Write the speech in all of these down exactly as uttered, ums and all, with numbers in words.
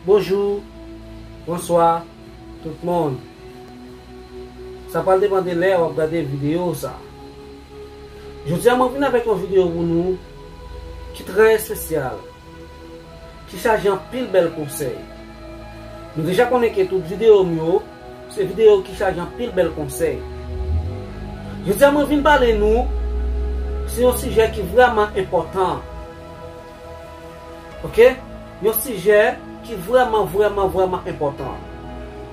Bonjou, bonswa, tout moun. Sa pral depann de lè w ap gade videyo sa. Jodi a, mwen vin avèk yon videyo pou nou ki trè espesyal, ki chaje anpil bèl konsèy. Nou deja konnen ke tout videyo m yo, se videyo ki chaje anpil bèl konsèy. Jodi a, mwen vin pale nou sou yon sijè ki vrèman enpòtan. Oke? Yon sijè ki vrèman, vrèman, vrèman enpòtan.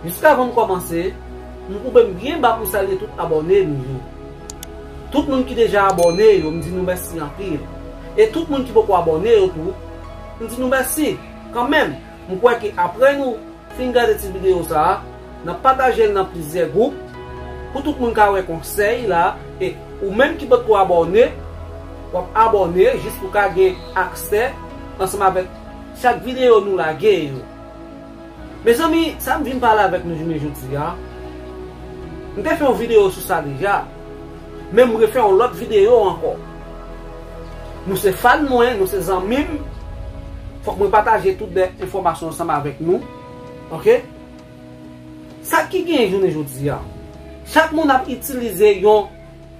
Jiskavan m kòmanse, m koube m byen ba pou m salye tout abòne m yo. Tout moun ki deja abòne yo, m di nou mèsi anpil. E tout moun ki poko abòne yo tou, m di nou mèsi kanmenm. M kwè ke apre nou fin gade ti videyo sa a, n ap pataje l nan plizyè gwoup pou tout moun ka wè konsèy la. E ou menm ki potko abòne, w ap abòne jis pou w ka gen aksè ansanm avèk chak videyo nou lage yo. Mezanmi, sa m vin pale avèk nou jounen jodi a, m te fè yon videyo sou sa deja, men m refè yon lòt videyo ankò. Nou se fan mwen, nou se zanmi m, fòk mwen pataje tout de enfòmasyon ansanm avèk nou. Oke? Sa ki gen jounen jodi a, chak moun ap itilize yon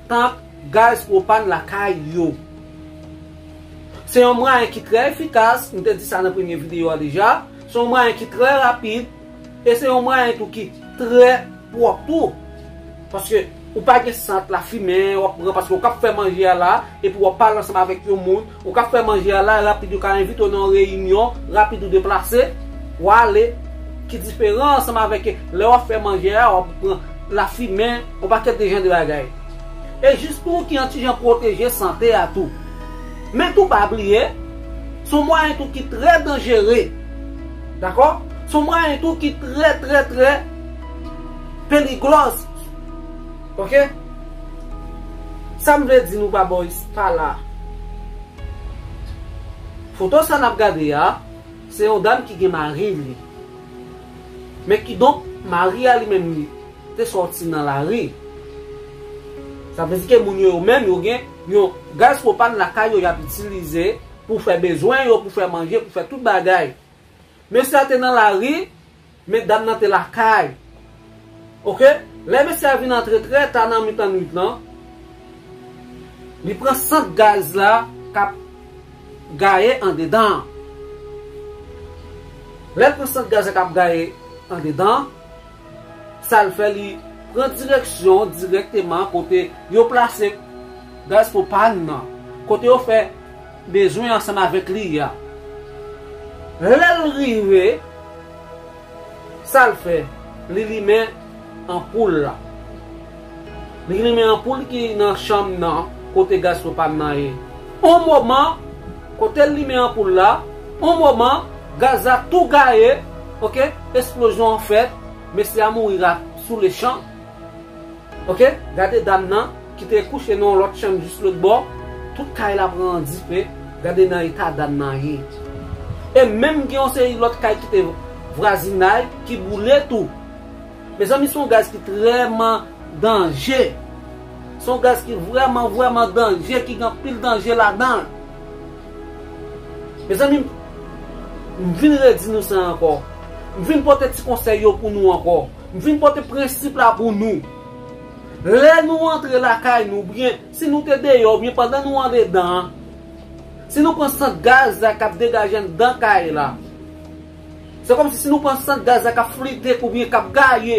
tank gaz pwopàn lakay yo. Se yon mwayen ki trè efikas, m te di sa nan premye videyo a deja. Se yon mwayen ki trè rapid, e se yon mwayen tou ki trè pwòp tou. Paske ou pa gen sant lafimen w ap pran, paske w k ap fè manje a la, epi w ap pale ansanm avèk yon moun, ou k ap fè manje a la, rapid ou ka envite w nan yon reyinyon, rapid ou deplase, w ale, ki diferan ansanm avèk lè w ap fè manje a, w ap pran lafimen, yon pakèt de jan de bagay. E jis pou w ki yon ti jan pwoteje sante a tou. Men tou pa bliye, se yon mwayen tou ki trè danjere. Dakò? Se yon mwayen tou ki trè, trè, trè peliglòz. Oke? Sa m vle di nou pa bò is-, pa la. Foto sa n ap gade a, se yon dam ki gen mari li. Men kidonk, mari a li menm li te sòti nan lari. Sa vle di ke moun yo, yo menm, yo gen yon gaz pwopàn lakay yo, y ap itilize pou fè bezwen yo, pou fè manje, pou fè tout bagay. Mesye a te nan lari, men dam nan te lakay. Oke? Lè mesye a vin antre trè ta nan mitan nwit lan, li pran sant gaz la k ap gaye andedan an. Lè l pran sant gaz la k ap gaye andedan an, sa l fè, li pran direksyon dirèkteman kote yo plase gaz pwopàn nan, kote yo fè bezwen ansanm avèk li a. Lè l rive, sa l fè? Li limen anpoul la. Li limen anpoul ki nan chanm nan, kote gaz pwopàn nan ye. On moman, kote l limen anpoul la, on moman, gaz la tou gaye, oke, eksplozyon an fèt, mesye a mouri la sou lechan. Oke, gade dam nan ki te kouche nan yon lòt chanm jis lòt bò, tout kay la pran dife, gade nan eta dam nan ye. E menm gen yon seri lòt kay ki te vwazinay ki boule tou. Mezanmi, se yon gaz ki trèman danje. Se yon gaz ki vrèman, vrèman danje, ki gen anpil danje ladan l. Mezanmi, m vin redi nou sa ankò. M vin pote ti konsèy yo pou nou ankò. M vin pote prensip la pou nou. Lè nou antre lakay nou, oubyen si nou te deyò, oubyen pandan nou andedan an, si nou pran sant gaz la k ap degaje anndan kay la, se kòmsi si nou pran sant gaz la k ap flite oubyen k ap gaye,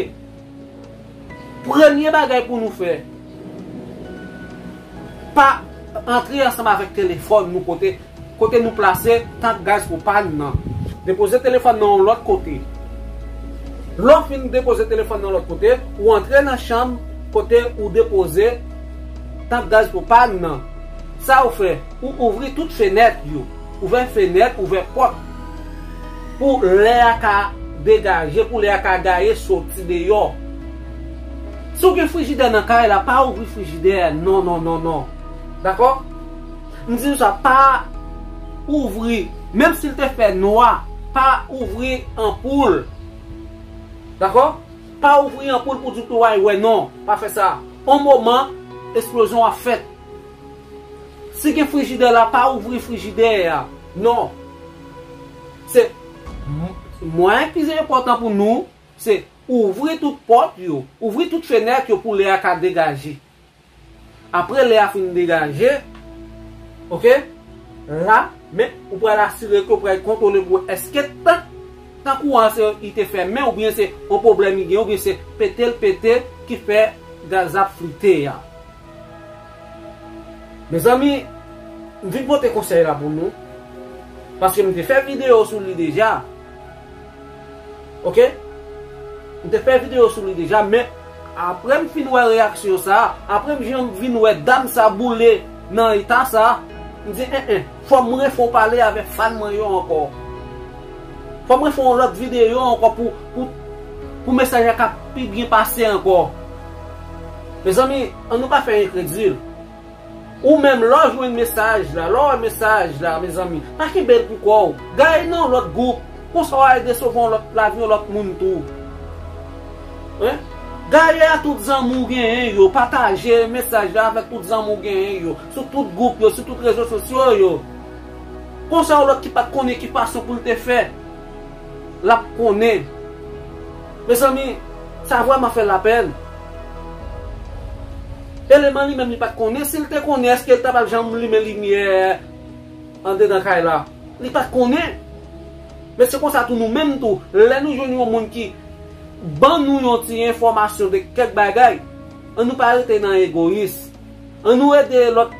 premye bagay pou nou fè, pa antre ansanm avèk telefòn nou kote, kote nou plase tank gaz pwopàn nan. Depoze telefòn nan yon lòt kote. Lè w fin depoze telefòn nan lòt kote, ou antre nan chanm kote ou depoze tank gaz pwopàn nan. Sa ou fè, ou ouvri tout fenèt yo. Ouvè fenèt, ouvè pòt. Pou lè a ka degaje, pou lè a ka gaye soti deyò. Si w gen frijidè nan kay la, pa ouvri frijidè a. Non, non, non, non. Dakò? M di nou sa, pa ouvri. Menm si l te fè nwa, pa ouvri anpoul. Dakò? Pa ouvri anpoul pou di w ay wè, non. Pa fè sa. On moman, eksplozyon ap fèt. Si gen frijidè la, pa ouvri frijidè a. Non. Se m-, Mwayen ki pi enpòtan pou nou, se ouvri tout pòt yo, ouvri tout fenèt yo pou lè a ka degaje. Apre lè a fin degaje, oke, la, men ou pral asire ke ou pral kontwole pou èske tank, tank ou an se li te fèmen, oubyen se yon pwoblèm li gen, oubyen se pete l pete ki fè gaz la ap flite a. Mezanmi, m vin pote konsèy la pou nou. Paske m te fè videyo sou li deja. Oke? M te fè videyo sou li deja, men apre m fin wè reyaksyon sa, apre m jan vin wè dam sa boule nan eta sa, m di, en, en, fò m refè yon pale avèk fan mwen yo ankò. Fò m refè yon lòt videyo ankò pou, pou, pou mesaj la ka pi byen pase ankò. Mezanmi, ann nou pa fè enkredil. Ou menm, lè w jwenn mesaj la, lè w wè mesaj la, mezanmi, pa kenbe l pou kò w. Gaye nan yon lòt gwoup. Konsa w a desevwa yon lòt lavi yon lòt moun tou. Hein? Gaye a tout zanmi w genyen yo, pataje mesaj la avèk tout zanmi w genyen yo, sou tout gwoup yo, sou tout rezo sosyo yo. Konsa yon lòt ki pa t konnen ki fason pou l te fè, l ap konnen. Mezanmi, sa vrèman fè lapèn. Eleman li menm li pa t konnen. Si l te konnen, èske l ta pral janm limen limyè andedan kay la? Li pa t konnen. Men se konsa tou nou menm tou, lè nou jwenn yon moun ki ban nou yon ti enfòmasyon de kèk bagay, ann nou pa rete nan egoyis. Ann nou ede lòt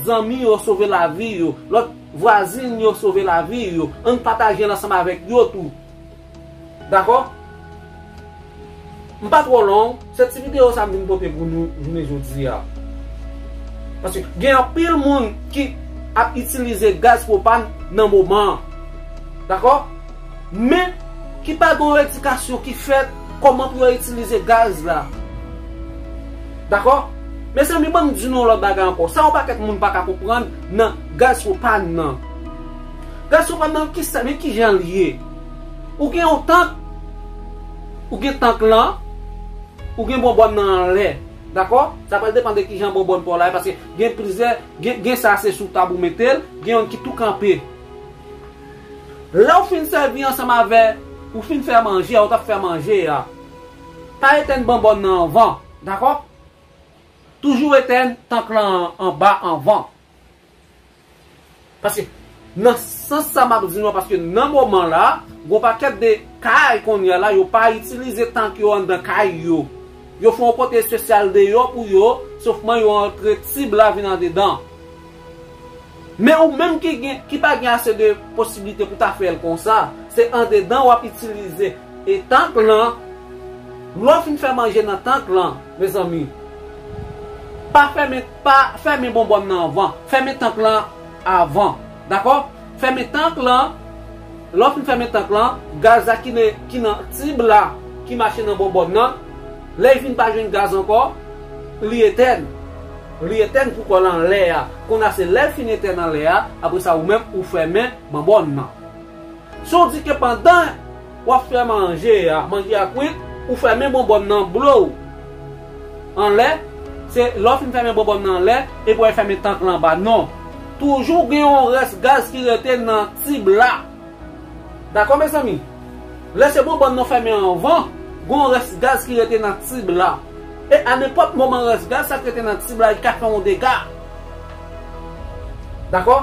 zanmi yo sove lavi yo, lòt vwazin yo sove lavi yo. Ann pataje l ansanm avèk yo tou. Dakò? M pa twò long, se ti videyo sa m vin pote pou nou jounen jodi a. Paske gen anpil moun ki ap itilize gaz pwopàn nan moman an. Dakò? Men ki pa gen yon edikasyon ki fèt kòman pou yo itilize gaz la. Dakò? Mezanmi, ban m di nou yon lòt bagay ankò. Sa yon pakèt moun pa ka konprann nan gaz pwopàn nan. Gaz pwopàn nan, kisa, men kijan l ye? Ou gen yon tank, ou gen tank lan, ou gen bonbòn nan anlè. Dakò? Sa pral depann de kijan bonbòn pa w la ye, paske gen plizyè, gen, gen sa se sou tab ou mete l, gen youn ki tou kanpe. Lè w fin sèvi ansanm avè, ou fin fè manje a, ou t ap fè manje a, pa etèn bonbòn nan anvan, dakò? Toujou etèn tank lan anba anvan. Paske, nan sans sa m ap di nou an, paske nan moman la, gon pakèt de kay kounye a la, yo pa itilize tank yo anndan kay yo. Yo fè yon kote espesyal deyò pou yo, sofman yo antre tib la vin andedan. Men ou menm ki gen, ki pa gen ase de posiblite pou ta fè l konsa, se andedan w ap itilize e tank lan, lè w fin fè manje nan tank lan, mezanmi, pa fèmen, pa fèmen bonbòn nan anvan. Fèmen tank lan avan. Dakò? Fèmen tank lan. Lè w fin fèmen tank lan, gaz la ki ne, ki nan tib la, ki mache nan bonbòn nan, lè l vin pa jwenn gaz ankò, li etèn. Li etèn pou kò l anlè a. Kounye a se lè l fin etèn anlè a, apre sa ou menm ou fèmen bonbòn nan. Si w di ke pandan w ap fè manje a, manje a kwit, ou fèmen bonbòn nan blow anlè, se lè w fin fèmen bonbòn nan anlè, epi w al fèmen tank lan anba. Non. Toujou gen yon rès gaz ki rete nan tib la. Dakò, mezanmi? Lè se bonbòn nan w fèmen anvan, gen yon rès gaz ki rete nan tib la. E a nenpòt moman, rès gaz sa k rete nan tib la, li ka fè yon dega. Dakò?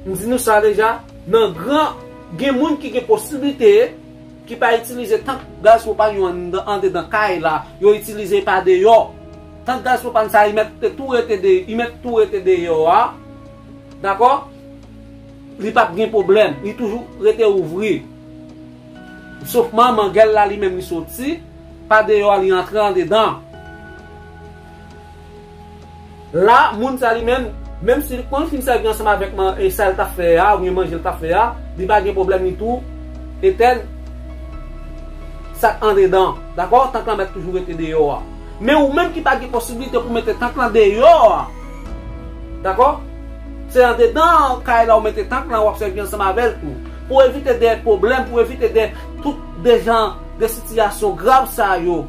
M di nou sa deja. Nan gran, gen moun ki gen posiblite ki pa itilize tank gaz pwopàn yo anndan, andedan kay la, yo itilize pa deyò. Tank gaz pwopàn sa, li mèt te tou rete de, li mèt tou rete deyò a. Dakò? Li p ap gen pwoblèm, li toujou rete ouvri. Sofman mangèl la, li menm, li soti pa deyò a, li antre andedan. La, moun sa li menm, menm si li konn fin sèvi ansanm avèk man-, e sa l t ap fè a, oubyen manje l t ap fè a, li pa gen pwoblèm, li tou etèn sa k andedan. Dakò? Tank lan mèt toujou rete deyò a. Men ou menm ki pa gen posiblite pou mete tank lan deyò a, dakò? Se andedan kay la ou mete tank lan, w ap sèvi ansanm avè l tou. Pou evite de pwoblèm, pou evite de tout de jan de sitiyasyon grav sa yo,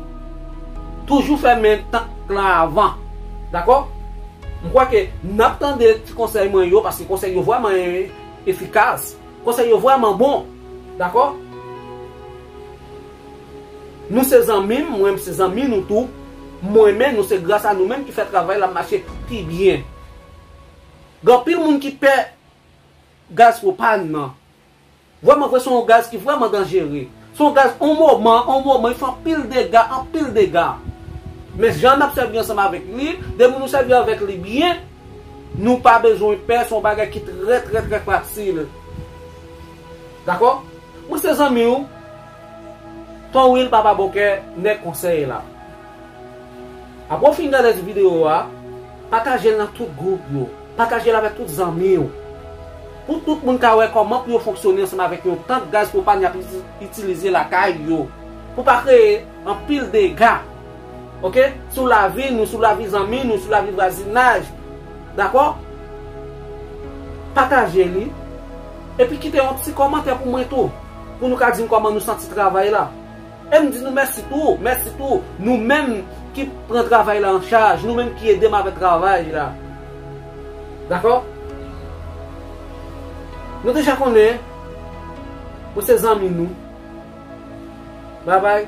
toujou fèmen tank lan avan. Dakò? M kwè ke n ap tande ti konsèy mwen yo, paske konsèy yo vrèman e-, efikas. Konsèy yo vrèman bon. Dakò? Nou se zanmi m, mwen m se zanmi nou tou. Mwen men nou se gras a nou menm ki fè travay la mache pi byen. Gen anpil moun ki pè gaz pwopàn nan. Vrèman vre, se yon gaz ki vrèman danjere. Se yon gaz, on moman, on moman, li fè anpil dega, anpil dega. Men jan n ap sèvi ansanm avèk li, depi nou sèvi avèk li byen, nou pa bezwen pè, se yon bagay ki trè, trè, trè fasil. Dakò? Mwen se zanmi w, Ton Will Papa Bòkè, nèg konsèy la. Apre w fin gade videyo a, pataje l nan tout gwoup yo. Pataje l avèk tout zanmi w. Pou tout moun ka wè kòman pou yo fonksyone ansanm avèk yon tank gaz pwopàn y ap iti- itilize lakay yo. Pou pa kreye anpil dega. Oke? Sou lavi nou, sou lavi zanmi nou, sou lavi vwazinaj. Dakò? Pataje li. Epi kite yon ti kòmantè pou mwen tou. Pou nou ka di m kòman nou santi travay la. E m di nou mèsi tou, mèsi tou. Nou menm ki pran travay la an chaj, nou menm ki ede m avèk travay la. Dakò? Nou deja konnen, mwen se zanmi nou. Babay.